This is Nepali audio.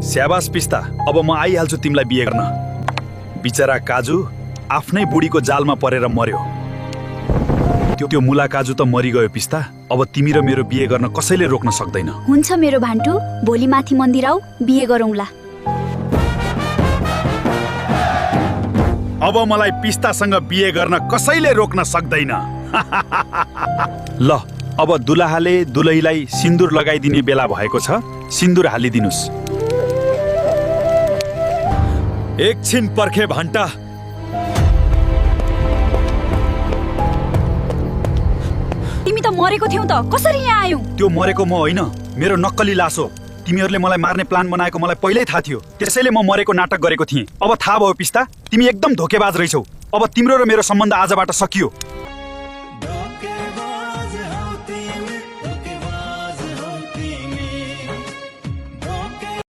स्याबास पिस्ता, अब म आइहाल्छु तिमीलाई बिहे गर्न। बिचरा काजु आफ्नै बुढीको जालमा परेर मर्यो। त्यो मुला काजु त मरिगयो पिस्ता। अब तिमी र मेरो बिहे गर्न कसैले रोक्न सक्दैन। हुन्छ मेरो भान्टु, भोलि माथि मन्दिर आऊ, बिहे गरौँला। अब मलाई पिस्तासँग बिहे गर्न कसैले रोक्न सक्दैन। ल, अब दुलाहाले दुलहीलाई सिन्दुर लगाइदिने बेला भएको छ। सिन्दुर हालिदिनुस्। एकछिन पर्खे भान्टा। तिमी त मरेको थियौ त, कसरी यहाँ आयौ? त्यो मरेको म होइन, मेरो नक्कली लास हो। तिमीहरूले मलाई मार्ने प्लान बनाएको मलाई पहिल्यै थाहा थियो, त्यसैले म मरेको नाटक गरेको थिएँ। अब थाहा भयो पिस्ता, तिमी एकदम धोकेबाज रहेछौ। अब तिम्रो र मेरो सम्बन्ध आजबाट सकियो।